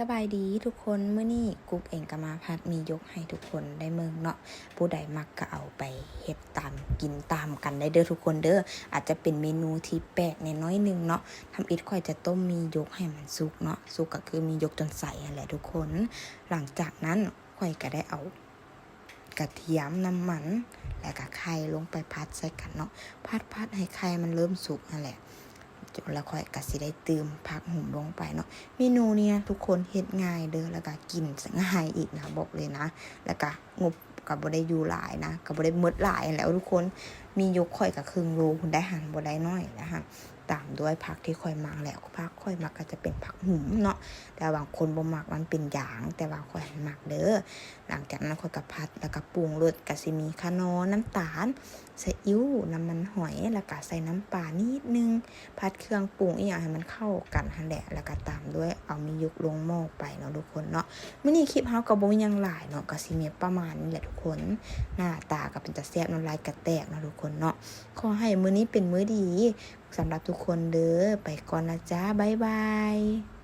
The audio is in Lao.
ສະບາຍດີທຸກຄົນ, ມື້ນີ້ກຸກເອງກໍມາຜັດໝີ່ຢົກໃຫ້ທຸກຄົນໄດ້ເບິ່ງເນາະ. ຜູ້ໃດມັກກໍເອົາໄປເຮັດຕາມ ກິນຕາມກັນໄດ້ເດີທຸກຄົນເດີ. ອາດຈະເປັນເມນູທີ່ແປກແດ່ໜ້ອຍໜຶ່ງເນາະ. ທຳອິດຂ້ອຍຈະຕົ້ມໝີ່ຢົກໃຫ້ມັນສຸກເນາະ, ສຸກກໍຄືໝີ່ຢົກຈົນໃສຫັ້ນແຫຼະທຸກຄົນ. ຫຼັງຈາກນັ້ນຂ້ອຍກໍໄດ້ເອົາ ກະທຽມ, ນ້ຳມັນ ແລ້ວກະໄຂ່ລົງໄປຜັດໃສ່ກັນເນາະ. ຜັດໆ ໃຫ້ໄຂ່ມັນເລີ່ມສຸກຫັ້ນແຫຼະ, ແລ້ວຂ້ອຍກະຊິໄດ້ຕື່ມຜັກຫຸມລົງໄປເນາະ. ເມນູນີ້ນະທຸກຄົນ ເຮັດງ່າຍເດີ ແລ້ວກະກິນສະງ່າຍອີກນະ ບອກເລີຍນະ. ແລ້ວກະງົບກະບໍ່ໄດ້ຢູ່ຫຼາຍນະ, ກະບໍ່ໄດ້ໝົດຫຼາຍຫັ້ນແຫຼະທຸກຄົນ. ໝີ່ຢົກຂ້ອຍກະເຄິ່ງໂລພຸ້ນໄດ໋ຫັ້ນ, ບໍ່ໄດ້ນ້ອຍນະຫັ້ນ. ຕາມດ້ວຍຜັກທີ່ຂ້ອຍມັກແຫຼະ, ຜັກຂ້ອຍມັກກໍຈະເປັນຜັກຫຸມເນາະ, ແຕ່ບາງຄົນບໍ່ມັກ ມັນເປັນຢາງ, ແຕ່ວ່າຂ້ອຍມັກເດີ. ຫຼັງຈາກນັ້ນຂ້ອຍກໍຜັດ ແລ້ວກໍປຸງລົດ ກໍຊິມີຂະໜໍ, ນ້ຳຕານ, ສະອິ້ວ, ນ້ຳມັນຫອຍ, ແລ້ວກໍໃສ່ນ້ຳປານິດໜຶ່ງ. ຜັດເຄື່ອງປຸງອີ່ຫຍັງໃຫ້ມັນເຂົ້າກັນຫັ້ນແຫຼະ, ແລ້ວກໍຕາມດ້ວຍເອົາໝີ່ຢົກລົງໝໍ້ໄປເນາະທຸກຄົນເນາະ. ມື້ນີ້ຄລິບເຮົາກໍບໍ່ມີຫຍັງຫຼາຍເນາະ, ກໍຊິມີປະມານນີ້ແຫຼະທຸກຄົນ. ໜ້າຕາກໍເປັນຕາແຊບ, ນ້ຳລາຍກະແຕກເນາະທຸກຄົນເນາະ. ຂໍໃຫ້ມື້ນີ້ເປັນມື້ດີ. ສຳລັບທຸກຄົນເດີ. ໄປກ່ອນນະຈ້າ. ບາຍບາຍ.